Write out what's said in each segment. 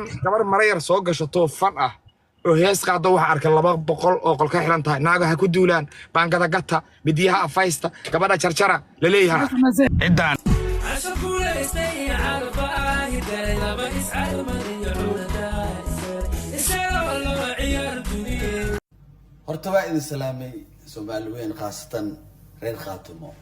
Gabar marayar soo gashato fan ah oo hees qaado, waxaa arkay 200 oo qol ka xiran tahay. Naaga ha ku duulaan, baangada gata, midiyaha afaysta, gabadha jarjara la leeyahay ciddaan. Horta waa idin salaamay, Soomaali weyn, khaasatan reer Khaatumo,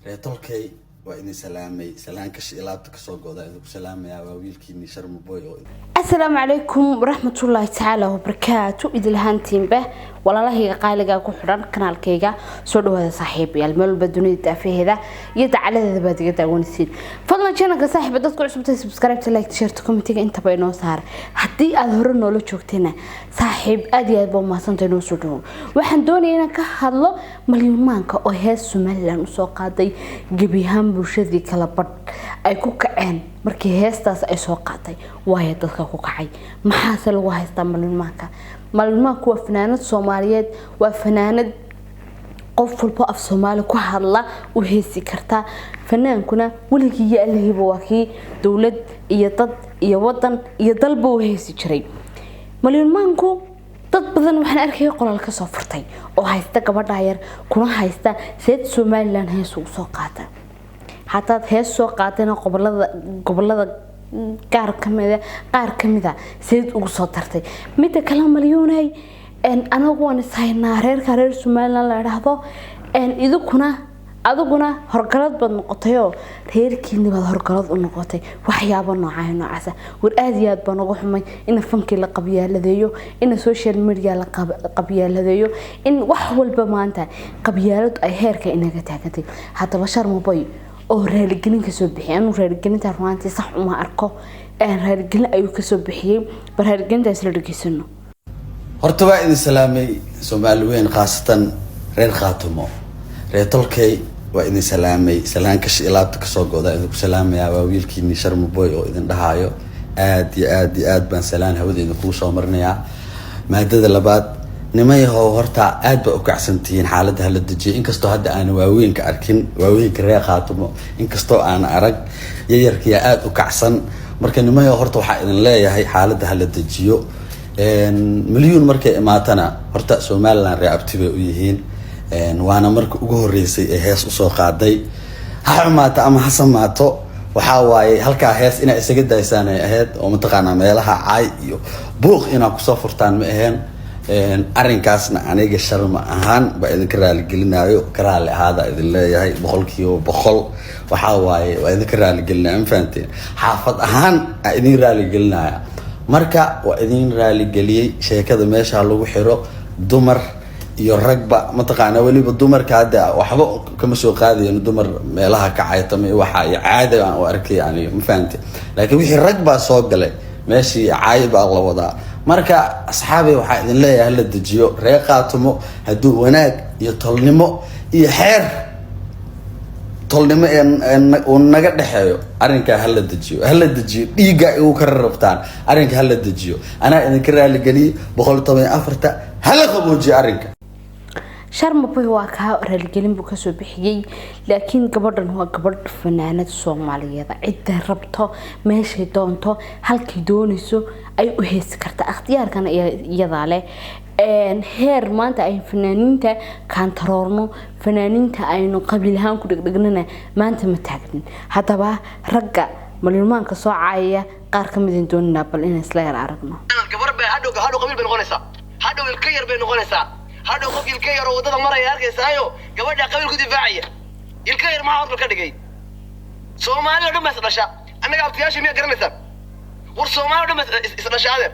reer tolkay, waa idin salaamay. Salaanka ilaabta kasoo go'da idinku salaamayaa. Waa wiilkiini Sharmaboy oo Asalaamu calaykum waraxmatullaahi tacaala wabarakaatu. Idilhaantiinba walaalahayga qaaliga ku xidhan kanaalkayga, soo dhawaada saaxiibayaal. Meel walba dunida daafaheeda iyo dacaladeeda baad iga daawanaysiin. Fadlan channelka saaxiiba dadku cusubtay subscribe, like, share, commentiga intaba inoo saar. Haddii aad hore noola joogtayna saaxiib, aad iyo aad baa umahadsantahay, noo soo dhawow. Waxaan doonaya inaan ka hadlo Malyumaanka oo hees Somaliland usoo qaaday. Gebi ahaan bulshadii kala badh ay ku kaceen markii heestaas ay soo qaatay. Waayo dadka ku kacay, maxaase lagu haystaa Malyumaanka? Malyumaanku waa fanaanad Soomaaliyeed, waa fanaanad qof walbo af Soomaali ku hadla u heesi karta. Fanaankuna weligii iyo allahiiba waa kii dowlad iyo dad iyo wadan iyo dalba u heesi jiray. Malyumaanku dad badan waxaan arkaya qolal kasoo furtay oo haysta gabadha yar, kuna haysta seed Somaliland hees ugu soo qaata. Hadaad hees soo qaatayna gobolada qaar kamida, qaar kamida seed ugu soo dartay. Midda kale, Malyuunay, anagu waan ishaynaa reerka reer Somaliland la idhaahdo. Idinkuna, adiguna horgalad baad noqotayoo reerkiina baad horgalad u noqotay. Waxyaabo noocaa noocaasa war aada iyo aad baan uga xumay in fankii la qabyaaladeeyo, in social media la qabyaaladeeyo, in wax walba maanta qabyaaladu ay heerka inaga taagantay. Haddaba Sharmaboy oo raaligelin kasoo bixiyay, anuu raaligelinta runaantii sax uma arko, raaligelin ayuu kasoo bixiyey. Bal raaligelinta isla dhegeysano. Horta waa idin salaamay, Soomaali weyn, khaasatan reer Khaatumo, reer tolkay, waa idin salaamay. Salaanka ilaabta kasoo go'da idinku salaamayaa. Waa wiilkiini Sharmaboy oo idin dhahaayo aad iyo aad iyo aad baan salaan hawada idinkugu soo marinayaa. Maadada labaad, nimayahow, horta aad baa u kacsantihiin. Xaaladda hala dejiyay. Inkastoo hadda aana waaweynka arkin, waaweynka reer Khaatumo inkastoo aana arag, yayarkiyaa aada u kacsan. Marka nimayahow, horta waxaa idin leeyahay xaaladda hala dejiyo. Milyuun markay imaatana, horta Somaliland ree abti bay u yihiin, waana marka ugu horeysay ee hees usoo qaaday. Ha xumaato ama ha samaato, waxaa waaye halkaa hees inaa isaga daysaan ay ahayd, oo mataqaanaa meelaha caay iyo buuq inaa kusoo furtaan ma aheen. Arrinkaasna aniga Sharma ahaan baa idinka raaligelinayo. Ka raali ahaada idin leeyahay 100%. Waxaa waaye waa idinka raaligelinaya, ma fahanteen? Xaafad ahaan aa idin raaligelinaya. Marka waa idin raaligeliyey. Sheekada meesha lagu xiro, dumar iyo ragba mataqaana, weliba dumarka hadda waxba kama soo qaadayan. Dumar meelaha kacaytama waxa iyo caadi aan u arkay aniga, ma fahante? Laakiin wixii rag baa soo galay meeshii, caay baa la wadaa. Marka asxaabi, waxaa idin leeyahay hala dejiyo. Reer Qaatumo hadduu wanaag iyo tolnimo iyo xeer tolnimo uu naga dhexeeyo, arrinkaa hala dejiyo, hala dejiyo. Dhiigga igu kara rabtaan, arrinka hala dejiyo. Anaa idinka raaligeliyey. 114-ta hala qaboojiyo arrinka. Sharmaboy waa kaa raaligelin buu kasoo bixiyey, laakiin gabadhan waa gabadh fanaanad Soomaaliyeed. Cidday rabto, meeshay doonto, halkay doonayso ay u heesi kartaa, ikhtiyaarkana iyadaa leh. Heer maanta ay fanaaniinta kaantaroorno, fanaaniinta aynu qabiil ahaan ku dhegdhegnana maanta ma taagnin. Haddaba ragga malyumaanka soo caayaya qaar ka midin doonanaa, bal inaan isla yar aragno. Gabar bay hadhow qabiil bay noqonaysaa, hadhow ilka yar bay noqonaysaa, hadhow qof ilka yar oo waddada maraya arkaysaayo gabadha qabiil ku difaacaya. Ilka yar maxaa horta ka dhigay? Soomaali oo dhan baa is dhasha. Annaga abtiyaasha miyaa garanaysaan? War Soomaali o dhan baa is dhasha. Adeer,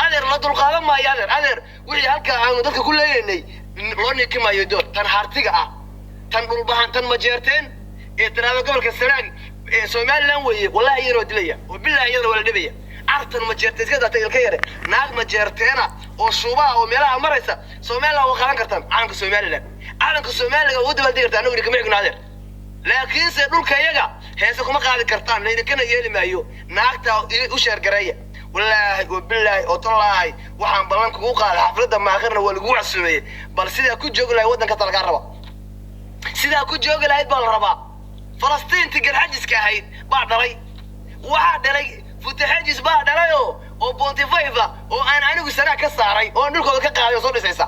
adeer, la dulqaadan maayo. Adeer, adeer, wixii halka aanu dadka ku leeyaynay loo niki maayo. Door tan hartiga ah, tan dhulbahan, tan Majeerteen ee tiraada gobolka Sanaag ee Somaliland weeye, wallahi iyadana waa dilaya oo billahi iyadana waa la dhibaya. Cartan Majeerteen iska daatay, ilka yare naag Majeerteena oo shuubaha oo meelaha maraysa, Somaliland waa qaadan kartaan calanka Somaliland. Calanka Somaliland waa u dabaaldegi kartaan, annagu idinkama xigno adeer. Laakiinse dhulka iyaga heese kuma qaadi kartaan, laydinkana yeeli maayo. Naagta u sheergareeya. Wallaahi oo bilaahi oo tallaahi, waxaan ballan kugu qaaday xafladda maakirna waa lagu casuumeeyey. Bal sidaa ku joogi lahayd waddanka ta lagaa raba, sidaa ku joogi lahayd baa la rabaa. Falastiintii Garxajiska ahayd baa dhalay, waxaa dhalay Futaxajis baa dhalayoo. oo 0.5 ah oo aan anigu sanaa ka saaray oo aan dhulkooda ka qaaday oo soo dhisaysa.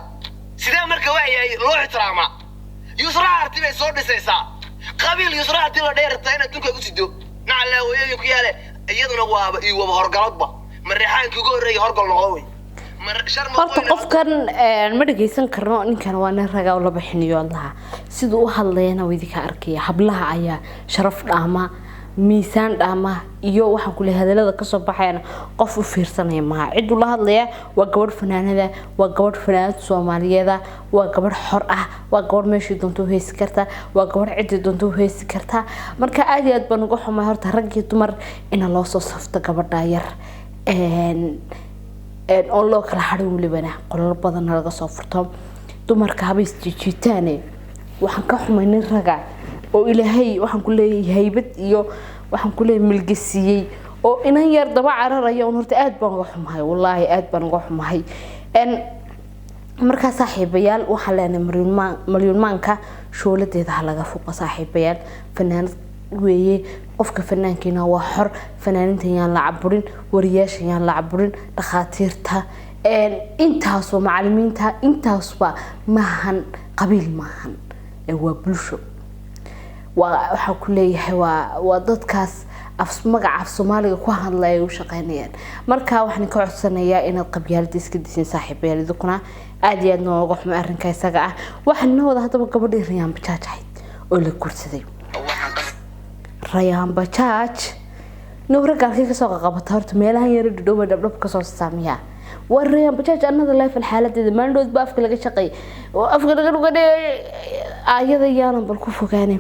Sidee marka waxyahay loo ixtiraamaa? Yusra Harti bay soo dhisaysaa. Qabiil Yusra Harti la dheerta inaad dhulka ku sido, nacalaa hooyadii ku yaale. Iyaduna waaba iyo waba horgaladba, mareexaankii ugu horreeyay horgal noqdo wey. Horta qofkan ma dhageysan karno. Ninkan waa nin raga oo laba xiniyood lahaa. Siduu u hadlayana waa idinka arkaya. Hablaha ayaa sharaf dhaama, miisaan dhaama, iyo waxaan ku leeyahay hadalada kasoo baxayana qof u fiirsanaya maaha. Ciduu la hadlaya waa gabadh fanaanada, waa gabadh fanaanad Soomaaliyeeda, waa gabadh xor ah, waa gabadh meeshii doonto u heesi karta, waa gabadh ciddii doonto u heesi karta. Marka aad iyo aad baan uga xumay horta rag iyo dumar ina loo soo safto gabadha yar oo loo kala harin, welibana qolal badanna laga soo furto. Dumarka haba isjiijiitaane, waxaan ka xumay nin raga oo Ilaahay waxaan ku leeyahay haybad iyo waxaan ku leeyahay milgisiiyey oo inan yar daba cararaya un. Horta aad baan uga xumahay, wallaahi aad baan uga xumahay. Markaa saaxiibayaal, waxaan leenahay Malyuunmaanka shooladeeda ha laga fuqo. Saaxiibayaal, fanaanad weeye, qofka fanaankiina waa xor. Fanaaninta yaan la caburin, wariyaasha yaan la caburin, dhakhaatiirta intaasoo, macalimiinta intaasba maahan, qabiil maahan, waa bulsho. Waa waxaa ku leeyahay waa dadkaas af magaca af Soomaaliga ku hadlaya ay u shaqeynayaan. Marka waxaan ka codsanayaa inaad qabyaalada iska disin, saaxiibayaal. Idinkuna aad iyo aad nooga xumay arrinka isaga ah. Waxaan noo wada haddaba gabadhii Rayaan Bajaaj ahayd oo la guursaday. Rayaan Bajaaj nuura gaalkii kasoo qaqabata horta meelahan yara dhudhowa dhabdhab kasoo saamiyaa. Waa Rayaan Bajaaj another level. Xaaladeeda maalindhood ba afka laga shaqeey oo afka laga dhuganay ayada yaanan bal ku fogaanay.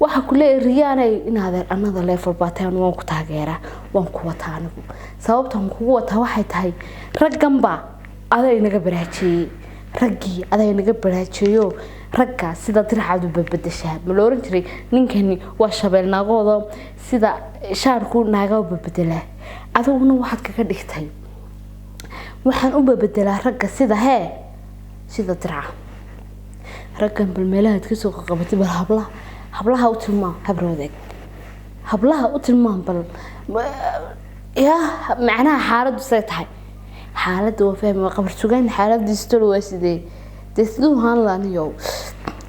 Waxa ku leeyahay Riyaanay, inaadeer another level baa tahay. Waan ku taageeraa, waan ku wataa anigu. Sababtan kugu wataa waxay tahay ragganba adaa inaga baraajeeyey, raggii adaa inaga baraajeeyo. Ragga sida diracaad u babadashaa, ma la oran jiray ninkani waa shabeel naagooda, sida shaarku naaga u babedelaa. Adiguna waxaad kaga dhigtay waxaan u babedelaa ragga sida hee sida diraca. Raggan bal meelahaad kasoo qaqabatay, bal hablaha u tilmaam, habroodeeg hablaha u tilmaam bal ya macnaha xaaladdu say tahay. Xaaladda waa fahmi, waa qabar sugaan. Xaaladiisa tolo waa sidee dee, siduu haan laaniyo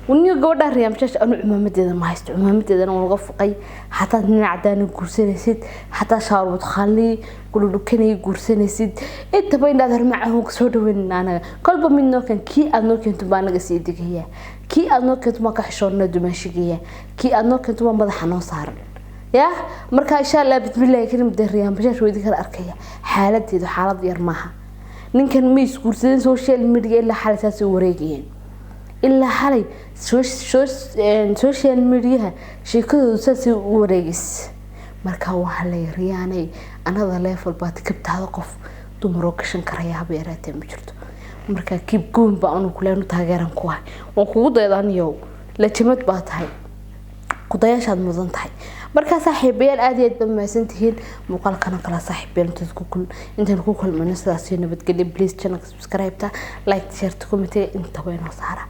niyo gabadha Riyaan Bajaaj. Anu cumaamadeeda ma haysto, cumaamadeedana waan uga fuqay. Hataad nin cadaana guursanaysid, hataa shaarubad khali guludhukanay guursanaysid, intaba indhaad hormacahu soo dhaweynina. Anaga kolba mid noo keen, kii aad noo keento baa anaga sii degaya, kii aad noo keento baan ka xishoonnaa dumaashigeeya, kii aad noo keento baa madaxa noo saaran ya. Marka insha Allah bismillahi karim dee Riyaan Bajaaj waa idin kala arkaya. Xaaladeedu xaalad yar maaha. Ninkan ma isguursadeen, social media ilaa xalay saasay wareegayeen, ilaa xalay social mediaha sheekadoodu saasay u wareegays. Marka waxaa la Riyaanay another level baad kabtaada, qof dumaroo gashan karaya haba yaraatee ma jirto. Marka keep going baa anu kuleenu taageeran ku ahay, waan kugu daydaaniyow, lajamad baa tahay, kudayaashaad mudan tahay. Markaa saaxiibayaal, aad iyo aad baad mahadsan tihiin. Muuqaalkana kala saaxiibayaal intaan ku kulmayno, sidaas iyo nabadgelyo. Please channelka subscribe-ta, like, share, comment intaba inoo saara.